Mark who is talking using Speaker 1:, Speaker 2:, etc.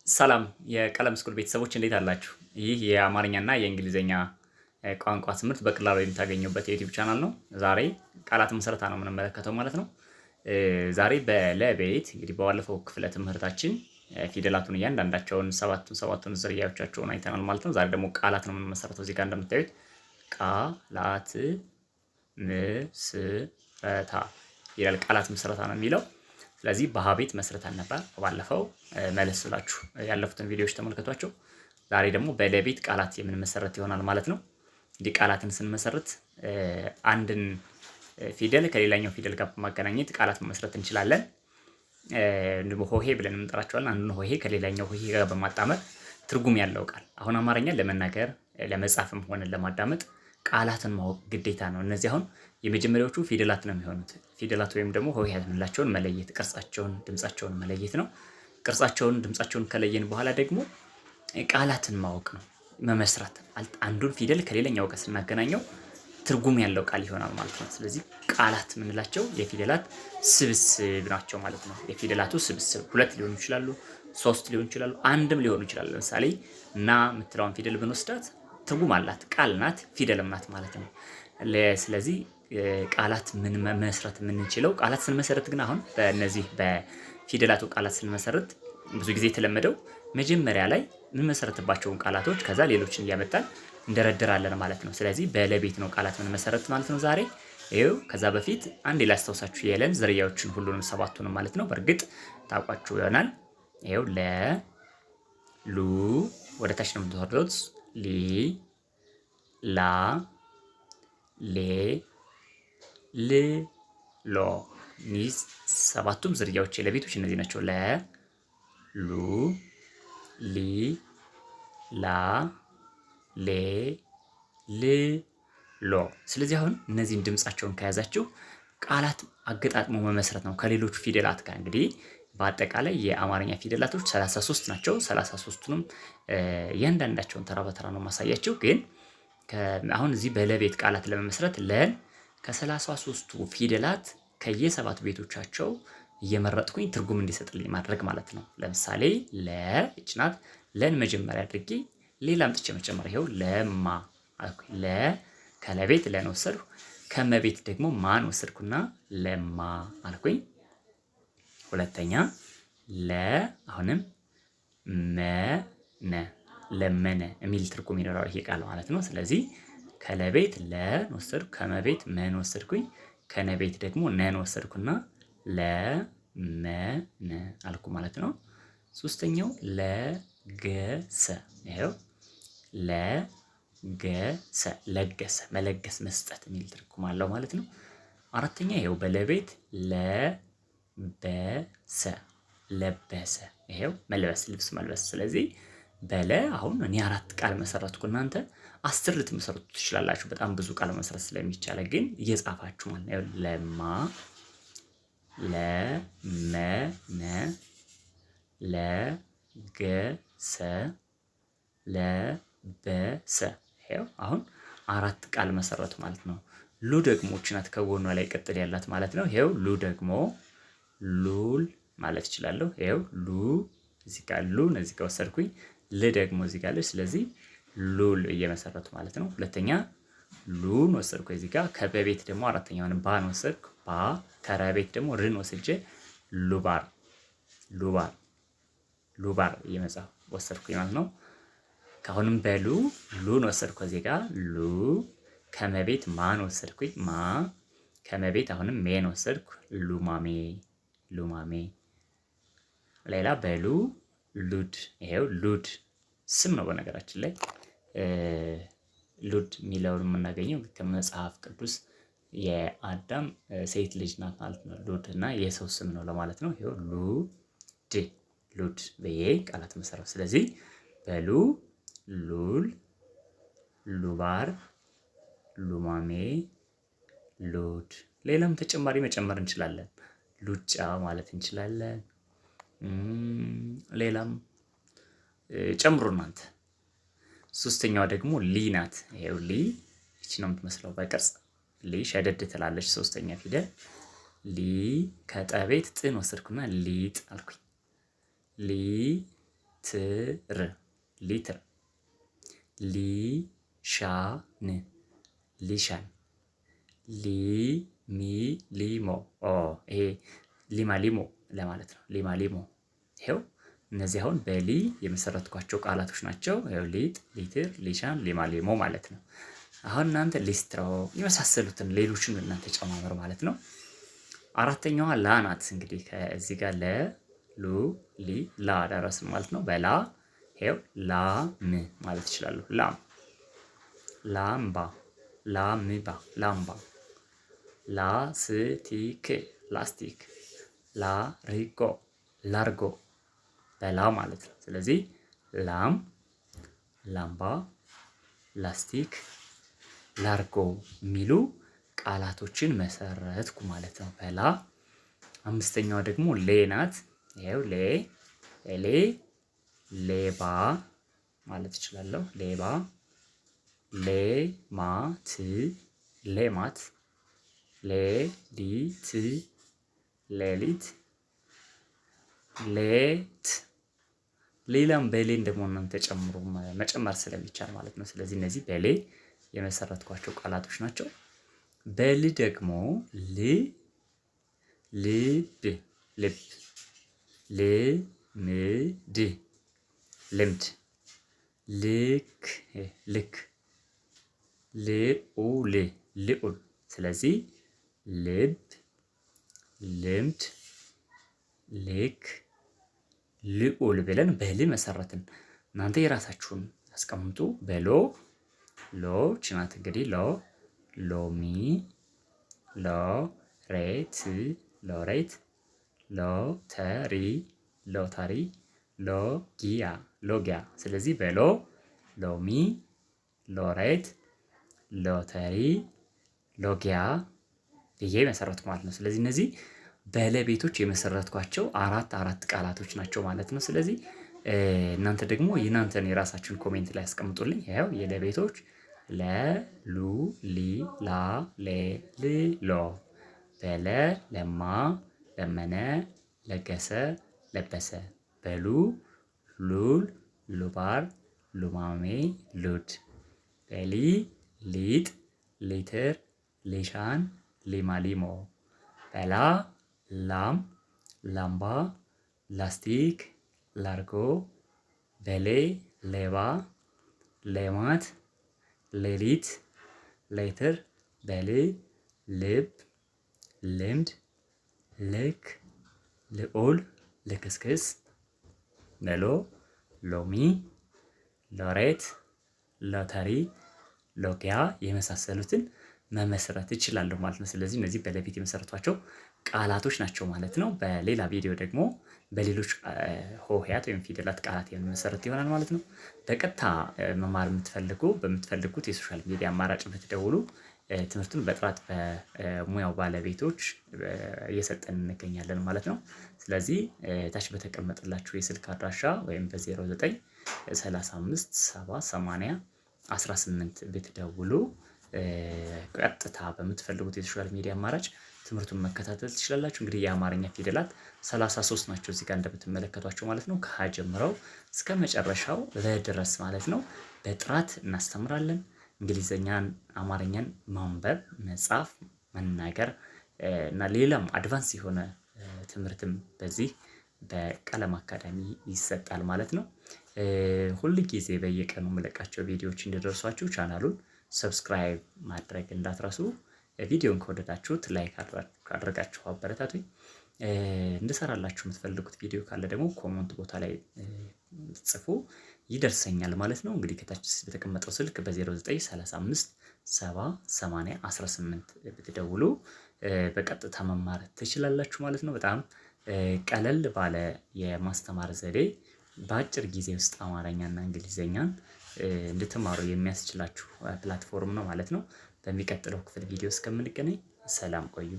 Speaker 1: ሰላም የቀለም ስኩል ቤተሰቦች እንዴት አላችሁ? ይህ የአማርኛና የእንግሊዝኛ ቋንቋ ትምህርት በቀላሉ የምታገኙበት የዩቲዩብ ቻናል ነው። ዛሬ ቃላት ምስረታ ነው የምንመለከተው ማለት ነው። ዛሬ በለቤት እንግዲህ በባለፈው ክፍለ ትምህርታችን ፊደላቱን እያንዳንዳቸውን ሰባቱን ሰባቱን ዝርያዎቻቸውን አይተናል ማለት ነው። ዛሬ ደግሞ ቃላት ነው የምንመሰረተው። እዚህ ጋር እንደምታዩት ቃላት ምስረታ ይላል። ቃላት ምስረታ ነው የሚለው። ስለዚህ በሀ ቤት መስርተን ነበር ባለፈው። መለስ ብላችሁ ያለፉትን ቪዲዮዎች ተመልከቷቸው። ዛሬ ደግሞ በለቤት ቃላት የምንመሰረት ይሆናል ማለት ነው። እንዲህ ቃላትን ስንመሰርት አንድን ፊደል ከሌላኛው ፊደል ጋር በማገናኘት ቃላት መመስረት እንችላለን። እንዲሁም ሆሄ ብለን እንጠራቸዋለን። አንዱን ሆሄ ከሌላኛው ሆሄ ጋር በማጣመር ትርጉም ያለው ቃል፣ አሁን አማርኛ ለመናገር ለመጻፍም ሆነ ለማዳመጥ ቃላትን ማወቅ ግዴታ ነው። እነዚህ አሁን የመጀመሪያዎቹ ፊደላት ነው የሚሆኑት። ፊደላት ወይም ደግሞ ሆሄያት የምንላቸውን መለየት፣ ቅርጻቸውን፣ ድምጻቸውን መለየት ነው። ቅርጻቸውን፣ ድምጻቸውን ከለየን በኋላ ደግሞ ቃላትን ማወቅ ነው፣ መመስረት። አንዱን ፊደል ከሌላኛው ጋር ስናገናኘው ትርጉም ያለው ቃል ይሆናል ማለት ነው። ስለዚህ ቃላት የምንላቸው የፊደላት ስብስብ ናቸው ማለት ነው። የፊደላቱ ስብስብ ሁለት ሊሆኑ ይችላሉ፣ ሶስት ሊሆኑ ይችላሉ፣ አንድም ሊሆኑ ይችላሉ። ለምሳሌ ና የምትለውን ፊደል ብንወስዳት ትርጉም አላት፣ ቃል ናት፣ ፊደልም ናት ማለት ነው። ስለዚህ ቃላት ምን መስረት የምንችለው፣ ቃላት ስንመሰረት ግን አሁን በእነዚህ በፊደላቱ ቃላት ስንመሰረት ብዙ ጊዜ የተለመደው መጀመሪያ ላይ የምንመሰረትባቸውን ቃላቶች ከዛ ሌሎችን እያመጣን እንደረድራለን ማለት ነው። ስለዚህ በለቤት ነው ቃላት የምንመሰረት ማለት ነው ዛሬ። ይኸው ከዛ በፊት አንዴ ላስታውሳችሁ የለን ዝርያዎችን ሁሉንም ሰባቱንም ማለት ነው። በእርግጥ ታውቋችሁ ይሆናል። ይኸው ለ፣ ሉ፣ ወደ ታች ነው የምትወርዱት፣ ሊ፣ ላ፣ ሌ፣ ል፣ ሎ። እኒህ ሰባቱም ዝርያዎች የለቤቶች እነዚህ ናቸው። ለ፣ ሉ፣ ሊ፣ ላ፣ ሌ፣ ል፣ ሎ። ስለዚህ አሁን እነዚህን ድምጻቸውን ከያዛችሁ ቃላት አገጣጥሞ መመስረት ነው ከሌሎቹ ፊደላት ጋር። እንግዲህ በአጠቃላይ የአማርኛ ፊደላቶች 33 ናቸው። 33ቱንም እያንዳንዳቸውን ተራ በተራ ነው ማሳያቸው። ግን አሁን እዚህ በለቤት ቃላት ለመመስረት ለን ከ33ቱ ፊደላት ከየሰባት ቤቶቻቸው እየመረጥኩኝ ትርጉም እንዲሰጥልኝ ማድረግ ማለት ነው። ለምሳሌ ለ ይች ናት። ለን መጀመሪያ አድርጌ ሌላ አምጥቼ መጨመር፣ ይኸው ለማ አልኩኝ። ለ ከለቤት ለን ወሰድኩ፣ ከመቤት ደግሞ ማን ወሰድኩና ለማ አልኩኝ። ሁለተኛ ለ አሁንም መነ፣ ለመነ የሚል ትርጉም ይኖረዋል ይሄ ቃል ማለት ነው። ስለዚህ ከለቤት ለን ወሰድኩ፣ ከመቤት መን ወሰድኩኝ፣ ከነቤት ደግሞ ነን ወሰድኩና ለመነ አልኩ ማለት ነው። ሶስተኛው ለገሰ፣ ይኸው ለገሰ፣ ለገሰ መለገስ መስጠት የሚል ትርጉም አለው ማለት ነው። አራተኛ ይኸው በለቤት ለበሰ፣ ለበሰ፣ ይኸው መልበስ፣ ልብስ መልበስ። ስለዚህ በለ አሁን እኔ አራት ቃል መሰረትኩ፣ እናንተ 10 ልትመሰርቱ ትችላላችሁ። በጣም ብዙ ቃል መሰረት ስለሚቻል ግን እየጻፋችሁ ማለት ነው። ለማ፣ ለመነ፣ ለገሰ፣ ለበሰ። ይኸው አሁን አራት ቃል መሰረቱ ማለት ነው። ሉ ደግሞ ናት ከጎኗ ላይ ቅጥል ያላት ማለት ነው። ይኸው ሉ ደግሞ ሉል ማለት እችላለሁ። ይኸው ሉ እዚህ ጋር ሉን እዚህ ጋር ወሰድኩኝ፣ ል ደግሞ እዚህ ጋር አለች። ስለዚህ ሉል እየመሰረቱ ማለት ነው። ሁለተኛ ሉን ወሰድኩ እዚህ ጋር፣ ከበቤት ደግሞ አራተኛውን ባን ወሰድኩ፣ ባ። ከረቤት ደግሞ ርን ወስጄ ሉባር፣ ሉባር፣ ሉባር እየመጻፍ ወሰድኩኝ ማለት ነው። ከአሁንም በሉ ሉን ወሰድኩ እዚህ ጋር ሉ፣ ከመቤት ማን ወሰድኩኝ፣ ማ። ከመቤት አሁንም ሜን ወሰድኩ፣ ሉማሜ፣ ሉማሜ። ሌላ በሉ ሉድ፣ ይሄው ሉድ ስም ነው። በነገራችን ላይ ሉድ የሚለውን የምናገኘው ከመጽሐፍ ቅዱስ የአዳም ሴት ልጅ ናት ማለት ነው። ሉድ እና የሰው ስም ነው ለማለት ነው። ይሄው ሉድ፣ ሉድ ብዬ ቃላት መሰረት። ስለዚህ በሉ ሉል፣ ሉባር፣ ሉማሜ፣ ሉድ። ሌላም ተጨማሪ መጨመር እንችላለን። ሉጫ ማለት እንችላለን። ሌላም ጨምሩ እናንተ። ሶስተኛዋ ደግሞ ሊ ናት። ይሄው ሊ ይቺ ነው የምትመስለው በቅርጽ፣ ሊ ሸደድ ትላለች። ሶስተኛ ፊደል ሊ፣ ከጠቤት ጥን ወሰድኩና ሊጥ አልኩኝ። ሊ ትር ሊትር፣ ሊሻን ሊሻን፣ ሊሚሊሞ ይሄ ሊማ ሊሞ ለማለት ነው። ሊማ ሊሞ። ይሄው እነዚህ አሁን በሊ የመሰረትኳቸው ቃላቶች ናቸው። ይኸው ሊጥ፣ ሊትር፣ ሊሻን፣ ሊማ ሊሞ ማለት ነው። አሁን እናንተ ሊስትሮ የመሳሰሉትን ሌሎችን እናንተ ጨማምር ማለት ነው። አራተኛዋ ላ ናት። እንግዲህ ከዚህ ጋር ለ፣ ሉ፣ ሊ፣ ላ ደረስን ማለት ነው። በላ ይኸው ላም ማለት ይችላሉ። ላም፣ ላምባ፣ ላምባ፣ ላምባ፣ ላስቲክ፣ ላስቲክ፣ ላርጎ፣ ላርጎ በላ ማለት ነው። ስለዚህ ላም፣ ላምባ፣ ላስቲክ፣ ላርጎ የሚሉ ቃላቶችን መሰረትኩ ማለት ነው። በላ። አምስተኛዋ ደግሞ ሌ ናት። ይኸው ሌ፣ ሌ፣ ሌባ ማለት እችላለሁ። ሌባ፣ ሌማት፣ ሌማት፣ ሌሊት፣ ሌሊት፣ ሌት። ሌላም በሌን ደግሞ እናንተ ጨምሮ መጨመር ስለሚቻል ማለት ነው። ስለዚህ እነዚህ በሌ የመሰረትኳቸው ቃላቶች ናቸው። በል ደግሞ ል፣ ልብ፣ ልብ፣ ልምድ፣ ልምድ፣ ልክ፣ ልክ፣ ልዑል፣ ልዑል። ስለዚህ ልብ፣ ልምድ፣ ልክ፣ ልዑል ብለን በል መሰረትን። እናንተ የራሳችሁን አስቀምጡ። በሎ ሎ ችናት እንግዲህ ሎ፣ ሎሚ፣ ሎሬት፣ ሎሬት፣ ሎተሪ፣ ሎተሪ፣ ሎጊያ፣ ሎጊያ። ስለዚህ በሎ ሎሚ፣ ሎሬት፣ ሎተሪ፣ ሎጊያ ብዬ መሰረትኩ ማለት ነው። ስለዚህ እነዚህ በለቤቶች የመሰረትኳቸው አራት አራት ቃላቶች ናቸው ማለት ነው። ስለዚህ እናንተ ደግሞ የእናንተን የራሳችሁን comment ላይ ያስቀምጡልኝ። ያው የለቤቶች ለ፣ ሉ፣ ሊ፣ ላ፣ ሌ፣ ል፣ ሎ፣ በለ፣ ለማ፣ ለመነ፣ ለገሰ፣ ለበሰ፣ በሉ፣ ሉል፣ ሉባር፣ ሉማሜ፣ ሉድ፣ በሊ፣ ሊጥ፣ ሊትር፣ ሊሻን፣ ሊማሊሞ፣ በላ፣ ላም፣ ላምባ፣ ላስቲክ፣ ላርጎ፣ በሌ፣ ሌባ፣ ሌማት፣ ሌሊት፣ ሌትር፣ በል፣ ልብ፣ ልምድ፣ ልክ፣ ልዑል፣ ልክስክስ፣ በሎ፣ ሎሚ፣ ሎሬት፣ ሎተሪ፣ ሎጊያ የመሳሰሉትን መመስረት እችላለሁ ማለት ነው። ስለዚህ እነዚህ በለቤት የመሰረቷቸው ቃላቶች ናቸው ማለት ነው። በሌላ ቪዲዮ ደግሞ በሌሎች ሆሄያት ወይም ፊደላት ቃላት የምመሰረት ይሆናል ማለት ነው። በቀጥታ መማር የምትፈልጉ በምትፈልጉት የ social media አማራጭ ብትደውሉ ትምህርቱን በጥራት በሙያው ባለቤቶች እየሰጠን እንገኛለን ማለት ነው። ስለዚህ ታች በተቀመጠላችሁ የስልክ አድራሻ ወይም በ09 35 7 80 18 ብትደውሉ ቀጥታ በምትፈልጉት የ social media አማራጭ ትምህርቱን መከታተል ትችላላችሁ። እንግዲህ የአማርኛ ፊደላት 33 ናቸው እዚህ ጋር እንደምትመለከቷቸው ማለት ነው። ከሀ ጀምረው እስከ መጨረሻው ድረስ ማለት ነው። በጥራት እናስተምራለን። እንግሊዘኛን፣ አማርኛን ማንበብ፣ መጻፍ፣ መናገር እና ሌላም advance የሆነ ትምህርትም በዚህ በቀለም አካዳሚ ይሰጣል ማለት ነው። ሁል ጊዜ በየቀኑ የምለቃቸው ቪዲዮዎች እንዲደርሷችሁ ቻናሉን subscribe ማድረግ እንዳትረሱ። ቪዲዮን ከወደዳችሁት like አድርጋችሁ አበረታቱኝ። እንድሰራላችሁ የምትፈልጉት ቪዲዮ ካለ ደግሞ comment ቦታ ላይ ጽፉ፣ ይደርሰኛል ማለት ነው። እንግዲህ ከታች በተቀመጠው ስልክ በ0935 70 80 18 ብትደውሉ በቀጥታ መማር ትችላላችሁ ማለት ነው። በጣም ቀለል ባለ የማስተማር ዘዴ በአጭር ጊዜ ውስጥ አማርኛና እንግሊዘኛን እንድትማሩ የሚያስችላችሁ platform ነው ማለት ነው። በሚቀጥለው ክፍል ቪዲዮ እስከምንገናኝ ሰላም ቆዩ።